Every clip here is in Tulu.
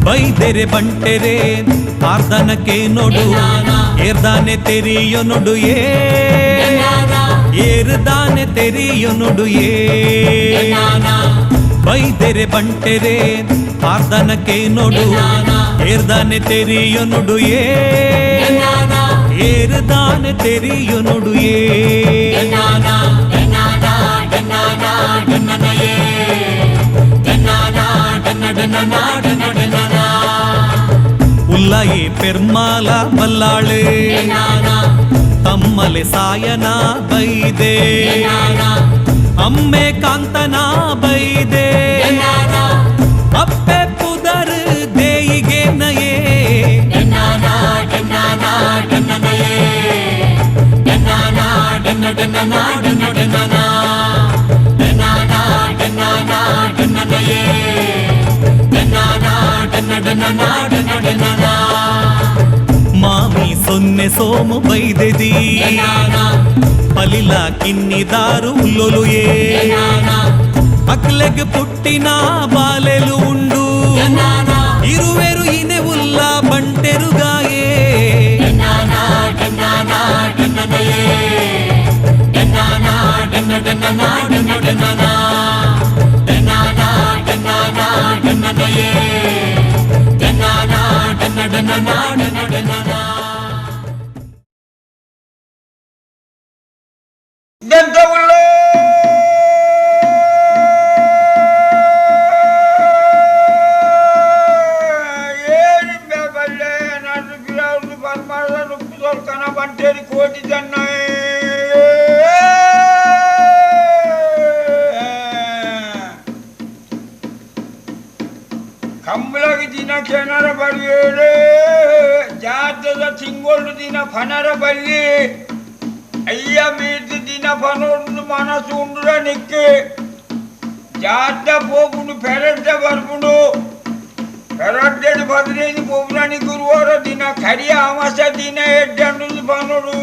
ಬೈದೆರೆ ಬಂಟೆರೆ ಆರ್ದನಕ್ಕೆ ನೋಡು, ಏರ್ದಾನೆ ತೆರಿಯೊ ನೋಡು, ಏ ಏರ್ದಾನೆ ತೆರಿಯೊ ನೋಡು, ಏ ಬೈದೆರೆ ಬಂಟೆರೆ ಆರ್ದನಕ್ಕೆ ನೋಡು, ಏರ್ದಾನೆ ತೆರಿಯೊ ನೋಡು, ಏ ಏರ್ದಾನೆ ತೆರಿಯೊ ನೋಡು, ಏ ಉಲ್ಲಯಿ ಪೆರ್ಮಾಲ ಬಲ್ಲಾಳೆ ತಮ್ಮಲೆ ಸಾಯನ ಬೈದೆ ಅಮ್ಮೆ ಕಾಂತನ ಬೈದೆ ಅಪ್ಪೆ ಪುದರ್ ದೇಯಿಗೆ ನಯೇ ಮಾಮಿ ಸೊನ್ನೆ ಸೋಮು ಬೈದೆದಿ ಪಲಿಲ ಕಿನ್ನಿದಾರು ಉಲ್ಲೊಲುಯೇ ಅಕ್ಲೆಗ್ ಪುಟ್ಟಿನ ಬಾಲೆಲು ಉಂಡು ಇರುವೆರು ಇನೆ ಉಲ್ಲ ಬಂಟೆರುಗಾಯೇ ಕಂಬಳಗೆ ದಿನ ಕೆನರ ಬರಿಯೇರೆ ಜಾತದ ತಿಂಗಳು ದಿನ ಫನರ ಬಲ್ಲಿ ಅಯ್ಯ ಮೀರ್ದು ದಿನ ಫನೊಂದು ಮನಸ್ಸು ಉಂಡುರ ನಿಕ್ಕೆ ಜಾತ ಪೋಪುಂಡು ಪೆರಡ್ಡ ಬರ್ಪುಂಡು ಪೆರಡ್ಡೆಡು 15 ಪೋಪುನಾನಿ ಗುರುವಾರ ದಿನ ಕರಿಯ ಅಮಾಸ ದಿನ ಎಡ್ಡಂಡು ಫನೋಡು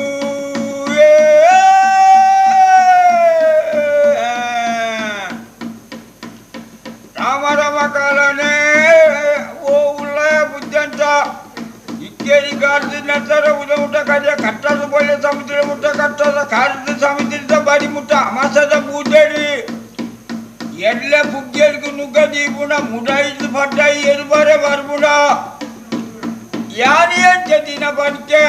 ರಾಮ ರಾಮ ಕಾಲನೇ ಓ ಉಳ್ಳಯ ಬುದ್ಧಂತ ಇಕ್ಕೇರಿ ಕಾಡ್ದು ನಡ್ತಾರ ಉದ ಮುಟ್ಟ ಕರಿಯ ಕಟ್ಟದ ಬೊಳ್ಳೆ ಸಮುದ್ರ ಮುಟ್ಟ ಕಟ್ಟದ ಕಾರದ ಸಮುದ್ರದ ಬರಿ ಮುಟ್ಟ ಅಮಾಸದ ಬೂದೇಡಿ ಎಡ್ಲೆ ಪುಗ್ಗೇಲ್ಕು ನುಗ್ಗ ದೀಪುಣ ಮುಡೈದು ಪಡ್ಡಾಯಿ ಎರುಬಾರೆ ಬರ್ಬುಣ ಯಾರೇ ದಿನ ಬನ್ಕೆ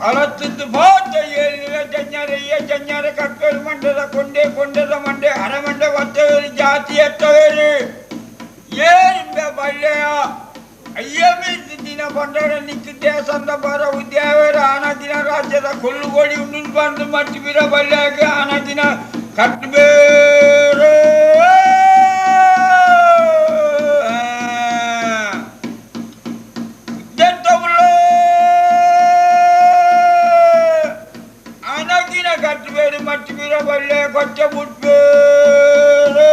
ಅಲತ್ತಿದ್ದು ಬಾತ ಏಳಿನ ಜಜ್ಞಾರೆ ಏ ಜಜ್ಞಾರೆ ಕಕ್ಕೇರು ಮಂಡದ ಕೊಂಡೆ ಕೊಂಡದ ಮಂಡೆ ಅರಮಂಡೆ ಒತ್ತವೇರಿ ಜಾತಿ ಎತ್ತವೇರಿ ಏನಿಂಬೆ ಬಳ್ಳೆಯ ಅಯ್ಯ ಮೀರ್ದು ದಿನ ಬಂಡಾರ ನಿಕ್ಕು ದೇಶಂದ ಬರ ಉದ್ಯಾವೇರ ಆನ ದಿನ ರಾಜ್ಯದ ಕೊಲ್ಲುಗೋಡಿ ಉಂಡು ಬಂದು ಮಟ್ಟಿ ಬೀರ ಬಳ್ಳೆಯಾಗ ಆನ ದಿನ ಕಟ್ಟಬೇರು ಅನಗಿನ ಕಟ್ಟಬೇರು ಮಟ್ಟಿ ಬೀರ ಬಳ್ಳೆ ಕೊಚ್ಚ ಬಿಟ್ಬೇರು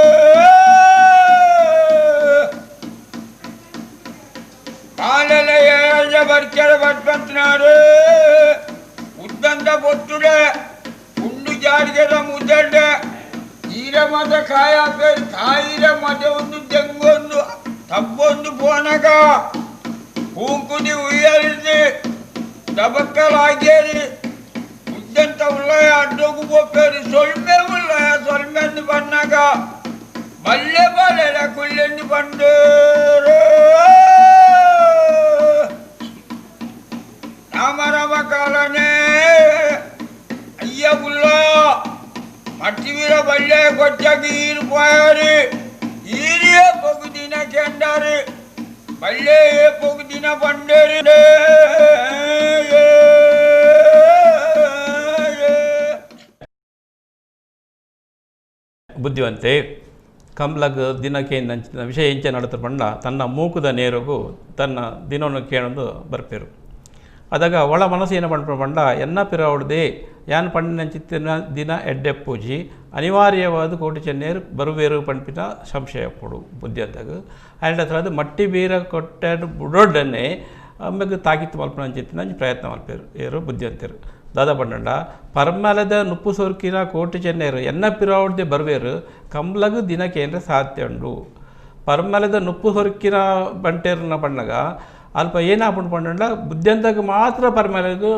ಕಾಲೆಲ್ಲ ಏಜ ಬರ್ಕೆರೆ ಬಟ್ಪಂತನಾರು ಉದ್ದಂದ ಬೊಟ್ಟುಡೆ ಉಂಡು ಜಾರಿಗೆದ ಮುದ್ದೆಡ್ಡೆ ಈರ ಮದ ಕಾಯ ಪೇರು ಕಾಯಿರ ಮದ ಒಂದು ದೆಂಗೊಂದು ತಬ್ಬೊಂದು ಪೋನಗ ಪೂಂಕುದಿ ಉಯ್ಯರಿಸಿ ದಬಕ್ಕಲಾಗೇರಿ ಉದ್ದಂತ ಉಳ್ಳಯ ಅಡ್ಡೋಗು ಪೋಪೇರು ಸೊಲ್ಮೆ ಉಳ್ಳಯ ಸೊಲ್ಮೆಂದು ಬನ್ನಾಗ ಬಲ್ಲೆ ಬಲ್ಲೆಲ ಕುಲ್ಲೆಂದು ಬಂಡೇರು ರಾಮ ರಾಮ ಕಾಲನೇ ಅಯ್ಯ ಉಲ್ಲ ಮಟ್ಟಿ ವೀರ ಬಲ್ಲೆ ಕೊಚ್ಚಾಗಿ ಈರು ಪೋಯಾರು ಈರಿಯೇ ಪೊಗು ದಿನ ಕೆಂಡಾರು ಬಲ್ಲೆ ಪೊಗು ದಿನ ಬಂಡೇರು. ಬುದ್ಧಿವಂತೆ ಕಂಬ್ಲಗ್ ದಿನಕ್ಕೆ ನಂಚಿನ ವಿಷಯ ಎಂಚ ನಡತ ಪಂಡ ತನ್ನ ಮೂಕುದ ನೇರಗು ತನ್ನ ದಿನವನ್ನು ಕೇಳೊಂದು ಬರ್ಪೇರು. ಅದಾಗ ಒಳ ಮನಸ್ಸು ಏನು ಪಂಡ ಪಂಡ ಎನ್ನ ಪಿರವಡ್ದೆ ಯಾನ್ ಪಂಡಿನಂಚಿತ್ತಿನ ದಿನ ಎಡ್ಡೆಪ್ಪೂಜಿ ಅನಿವಾರ್ಯವಾದ ಕೋಟಿ ಚೆನ್ನೇರು ಬರುವೇರು ಪಂಪಿನ ಸಂಶಯ ಪಡು ಬುದ್ಧಿಯಂತಾಗ ಆ್ಯಂಡ್ ಹತ್ರ ಅದು ಮಟ್ಟಿ ಬೀರ ಕೊಟ್ಟೆ ಬುಡೊಡ್ಡನ್ನೇ ಆಮೇಲೆ ತಾಕಿತ್ತು ಮಲ್ಪನಂಚಿತ್ತಿನ ಪ್ರಯತ್ನ ಮಲ್ಪೇರು ಏರು ಬುದ್ಧಿವಂತರು. ದಾದಾ ಪಂಡಂಡ ಪರ್ಮಲದ ನುಪ್ಪು ಸೊರ್ಕಿನ ಕೋಟಿ ಚೆನ್ನೇರು ಎನ್ನ ಪಿರವಡ್ದೆ ಬರುವೇರು ಕಂಬ್ಲಗು ದಿನ ಕೇಂದ್ರ ಸಾಧ್ಯ ಉಂಡು. ಪರ್ಮಲದ ನುಪ್ಪು ಸೊರ್ಕಿನ ಬಂಟೇರನ್ನ ಪಣ್ಣಗ ಅಲ್ಪ ಏನಾಪುಂಡು ಪಂಡಂಡ ಬುದ್ಧಿಯಂತಾಗ ಮಾತ್ರ ಪರ್ಮಲಗು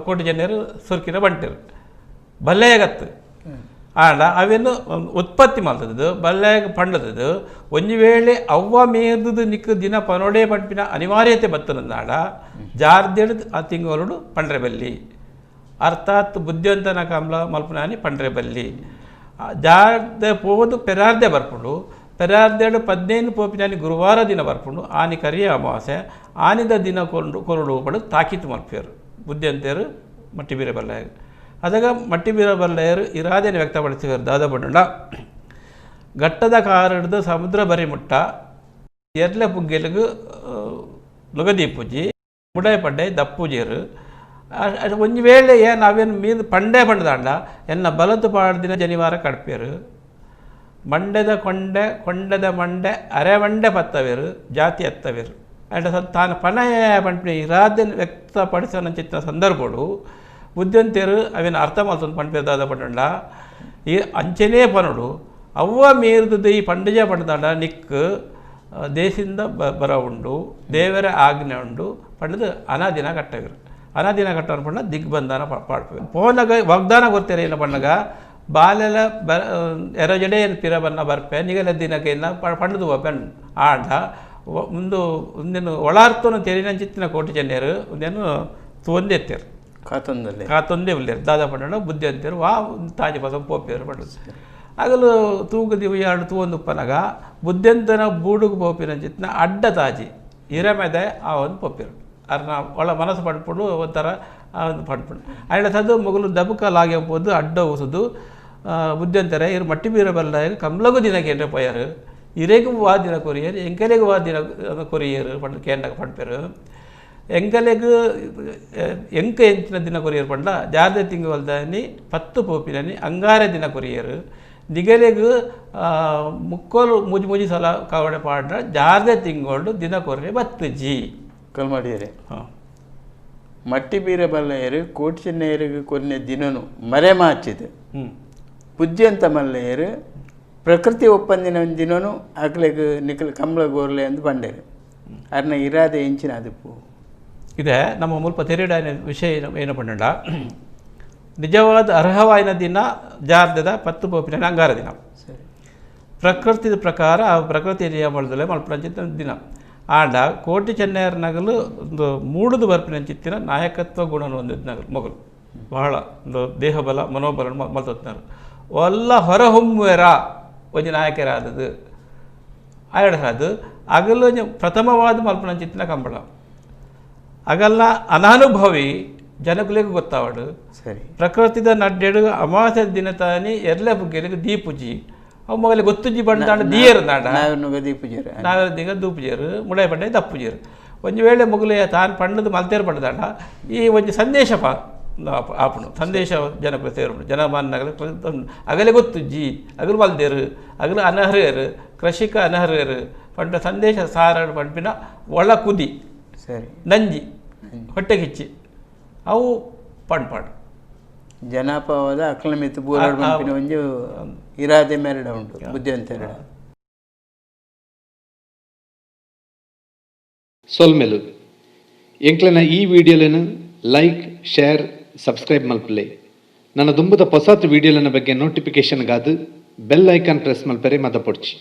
ಕೋಟಿ ಚೆನ್ನೇರು ಸೊರ್ಕಿನ ಬಂಟೇರು ಬಲ್ಲೆಯಗತ್ತು ಆಂಡ ಅವೇನು ಉತ್ಪತ್ತಿ ಮಲ್ತದ್ದು ಬಲ್ಲೆಯಾಗ ಪಂಡದದು ಒಂಜಿ ವೇಳೆ ಅವ್ವ ಮೇರ್ದು ನಿಕ್ಕ ದಿನ ಪನೋಡೆ ಪಂಪಿನ ಅನಿವಾರ್ಯತೆ ಬತ್ತನಂದಾಡ ಜಾರ್ದೆಡ್ದು ಆ ತಿಂಗಳು ಪಂಡ್ರೆ ಬಲ್ಲಿ ಅರ್ಥಾತ್ ಬುದ್ಧಿವಂತನ ಕಮಲ ಮಲ್ಪನಾನಿ ಪಂಡ್ರೆ ಬಲ್ಲಿ ಜಾರ್ದೆ ಪೋದು ಪೆರಾರ್ದೆ ಬರ್ಪುಂಡು ಪೆರಾರ್ದೆಡು 15 ಪೋಪಿನಾನಿ ಗುರುವಾರ ದಿನ ಬರ್ಪುಂಡು ಆನಿ ಕರಿಯ ಅಮಾವಾಸ್ಯೆ ಆನಿದ ದಿನ ಕೊಂಡು ಕೊರಡು ಪಡು ತಾಕೀತು ಮಲ್ಪೇರು ಬುದ್ಧಿವಂತರು ಮಟ್ಟಿ ಬೀರ ಬಲ್ಲೆಯಾಗ. ಅದಾಗ ಮಟ್ಟಿ ಬೀರ ಬಲ್ಲೆಯರು ಇರಾದೆಯನ್ನು ವ್ಯಕ್ತಪಡಿಸಿದರು. ದಾದ ಪಂಡ ಘಟ್ಟದ ಕಾರಡ್ದು ಸಮುದ್ರ ಬರಿ ಮುಟ್ಟ ಎರ್ಲೆ ಪುಗ್ಗೆಲಿಗು ನುಗದೀಪುಜಿ ಮುಡೈ ಪಡ್ಡೆ ದಪ್ಪುಜೇರು ಒಂಜಿ ವೇಳೆ ಏನು ಅವೇನು ಮೀನು ಪಂಡೆ ಪಂಡದಾಂಡ ಎನ್ನ ಬಲತು ಪಾಡ್ದಿನ ಜನಿವಾರ ಕಡ್ಪೇರು ಮಂಡೆದ ಕೊಂಡೆ ಕೊಂಡದ ಮಂಡೆ ಅರೆವಂಡೆ ಪತ್ತವೇರು ಜಾತಿ ಎತ್ತವೇರು ಆ್ಯಂಡ್ ತಾನು ಪಣಯ ಪಂಪಿನ ಇರಾದೆಯನ್ನು ವ್ಯಕ್ತಪಡಿಸೋಣ ಸಂದರ್ಭಡು ಬುದ್ಧಿವಂತರು ಅವೇನು ಅರ್ಥ ಮಲ್ತೊಂದು ಪಂಪೇರು ಪಂಡ ಈ ಅಂಚೆನೇ ಪನೋಡು ಅವ್ವ ಮೀರ್ದದ್ದು ಈ ಪಂಡಜ ಪಂಡದಾಂಡ ನಿಕ್ ದೇಶದಿಂದ ಬರ ಉಂಡು ದೇವರ ಆಜ್ಞೆ ಉಂಡು ಪಂಡದು ಅನಾದಿನ ಕಟ್ಟವಿರು ಅನಾದಿನ ಕಟ್ಟವನು ಪಂಡ ದಿಗ್ಬಂಧನ ಪಾಡ್ಪೇರು ಪೋನಗ ವಾಗ್ದಾನ ಗೊತ್ತಿರ ಏನ ಪಣ್ಣಗ ಬಾಲೆಲ ಬ ಎರಜಡೆ ಪಿರ ಬನ್ನ ಬರ್ಪೆ ನಿಗಲ ದಿನಕ್ಕೆ ಪಂಡದು ಪೆಣ್ ಆಂಡ ಮುಂದು ಒಂದೇನು ಒಳಾರ್ತನ ತೆರಿನಂಚಿತ್ತಿನ ಕೋಟಿ ಚೆನ್ನೇರು ಒಂದೇನು ತೂವಂದೆತ್ತೇರು ಕಾತೊಂದಲ್ಲೇ ಕಾತೊಂದೇ ಉಲ್ಲೇರು ದಾದಾ ಪಂಡಣ ಬುದ್ಧಿ ಅಂತೇರು ವಾ ತಾಜಿ ಪಸ ಪೋಪೇರು ಪಂಡದು ಆಗಲು ತೂಗದಿ ಎರಡು ತೂವೊಂದು ಉಪ್ಪನಗ ಬುದ್ಧಿಯಂತನ ಬೂಡುಗು ಪೋಪಿನಂಚಿತ್ತಿನ ಅಡ್ಡ ತಾಜಿ ಇರಮೆದೆ ಆ ಒಂದು ಪೋಪಿರು ಅರ್ನ ಒಳ ಮನಸ್ಸು ಪಡ್ಪುಡು ಒಂಥರ ಆ ಒಂದು ಪಡ್ಪುಡು ಆಯ್ಡ ಸದು ಮೊಗಲು ದಬುಕಲಾಗಿ ಪೋದು ಅಡ್ಡ ಉಸುದು ಬುದ್ಧಿಯಂತಾರೆ ಇರು ಮಟ್ಟಿ ಬೀರ ಬಲ್ಲ ಕಮ್ಲಗು ದಿನ ಕೇಂದ್ರ ಪೋಯಾರು ಇರೆಗೂ ವಾ ದಿನ ಕೊರಿಯರು ಎಂಕಲೆಗೂ ವಾ ದಿನ ಕೊರಿಯರು ಪಂಡ ಕೇಂದ್ರ ಪಡ್ಪೇರು ಎಂಕಲೆಗೂ ಎಂಕ ಎಂಚಿನ ದಿನ ಕೊರಿಯರು ಪಂಡ ಜಾರ್ದೆ ತಿಂಗುವಲ್ದಾನಿ 10 ಪೋಪಿನನಿ ಅಂಗಾರೆ ದಿನ ಕೊರಿಯರು ನಿಗಲೆಗೂ ಮುಕ್ಕೋಲು ಮುಜಿ ಮುಜಿ ಸಲ ಕಾವಡೆ ಪಾಡ್ರ ಜಾರ್ದೆ ತಿಂಗಳು ದಿನ ಕೊರ್ರೆ ಬತ್ತುಜಿ ಕಲ್ಮಾಡಿಯರೆ. ಹಾಂ ಮಟ್ಟಿ ಬೀರ ಬಲ್ಲೆಯರು ಕೋಟಿ ಚೆನ್ನೆಯರಿಗೆ ಕೊನ್ನೆ ದಿನನು ಮರೆಮಾಚಿದೆ ಬುದ್ಧಿವಂತ ಮಲ್ಲೆಯರು ಪ್ರಕೃತಿ ಒಪ್ಪಂದಿನ ದಿನನು ಅಕ್ಲೆಗ್ ನಿಕಲ್ ಕಂಬಳ ಗೋರ್ಲೆ ಎಂದು ಬಂಡೇರು ಅರ್ನ ಇರಾದೆ ಎಂಚಿನ ಅದುಪ್ಪು ಇದೆ ನಮ್ಮ ಮುಲ್ಪ ತೆರಿಡಾಯಿನ ವಿಷಯ ಏನು ಪಂಡ ನಿಜವಾದ ಅರ್ಹವಾಯಿನ ದಿನ ಜಾರ್ದದ 10 ಪೋಪಿನ ಅಂಗಾರ ದಿನ ಸರಿ ಪ್ರಕೃತಿದ ಪ್ರಕಾರ ಆ ಪ್ರಕೃತಿ ನಿಯಮದಲ್ಲೇ ಮಲ್ಪನಂಚಿತ್ತಿನ ದಿನ ಆಂಡ ಕೋಟಿ ಚೆನ್ನೈಯರ ನಗಲು ಒಂದು ಮೂಡುದು ಬರ್ಪಿನಂಚಿತ್ತಿನ ನಾಯಕತ್ವ ಗುಣನ ಹೊಂದಿದ್ದ ನಗಲು ಮಗಳು ಬಹಳ ಒಂದು ದೇಹಬಲ ಮನೋಬಲ ಮಲ್ತೊತ್ತಿನಾರು ಒಲ್ಲ ಹೊರಹೊಮ್ಮುವೆರ ಒಂಜಿ ನಾಯಕರಾದದು ಆಯಡ ಅದು ಅಗಲು ಪ್ರಥಮವಾದ ಮಲ್ಪನಂಚಿತ್ತಿನ ಕಂಬಳ ಅಗಲ್ಲ ಅನಾನುಭವಿ ಜನಕುಲಿಗೆ ಗೊತ್ತಾವಡು ಸರಿ ಪ್ರಕೃತಿದ ನಡ್ಡೆಡು ಅಮಾವಾಸ್ಯೆ ದಿನ ತಾನಿ ಎರ್ಲೆ ಬುಗ್ಗೆಲಿಗೆ ದೀಪುಜಿ ಅವು ಮಗಲಿ ಗೊತ್ತುಜಿ ಬಂದಾಂಡ ದಿಯರು ನಾಡ ನಾವೆನ್ನುಗ ದೀಪುಜೇರು ನಾವೆಲ್ಲ ದಿಗ ದೂಪುಜೇರು ಮುಡೈ ಪಂಡೆ ದಪ್ಪುಜೇರು ಒಂಜಿ ವೇಳೆ ಮೊಗಲು ತಾನು ಪಂಡದು ಮಲ್ತೇರು ಪಂಡದಾಂಡ ಈ ಒಂಜಿ ಸಂದೇಶ ಪಾ ಆಪುಣು ಸಂದೇಶ ಜನಕ್ಕೆ ಸೇರುಂಡು ಜನಮಾನ್ಯಗಳ ಅಗಲೆ ಗೊತ್ತುಜ್ಜಿ ಅಗಲು ಮಲ್ದೇರು ಅಗಲು ಅನರ್ಹರು ಕೃಷಿಕ ಅನರ್ಹರು ಪಂಡ ಸಂದೇಶ ಸಾರಡು ಪಂಪಿನ ಒಳ ಕುದಿ ಸರಿ ನಂಜಿ ಹೊಟ್ಟೆ ಕಿಚ್ಚಿ ಅವು ಪಂಡ್ಪಾಡು ಜನಾಪವಾದ ಅಕ್ಲಮಿತ್ತು ಬೂರಾಡು ಪಂಪಿನ ಒಂಜಿ ಇರಾದೆ ಮೇರಡ ಉಂಟು ಬುದ್ಧಿವಂತೆರಡ ಸೊಲ್ಮೆಲು ಎಂಕ್ಲೆನ ಈ ವಿಡಿಯೋಲೆನು ಲೈಕ್ ಶೇರ್ ಸಬ್ಸ್ಕ್ರೈಬ್ ಮಲ್ಪುಲೆ. ನನ್ನ ದುಂಬುದ ಪೊಸಾತ್ ವಿಡಿಯೋಲೆನ ಬಗ್ಗೆ ನೋಟಿಫಿಕೇಶನ್ಗಾದು ಬೆಲ್ ಐಕಾನ್ ಪ್ರೆಸ್ ಮಲ್ಪೆರೆ ಮದಪೊಡ್ಚಿ.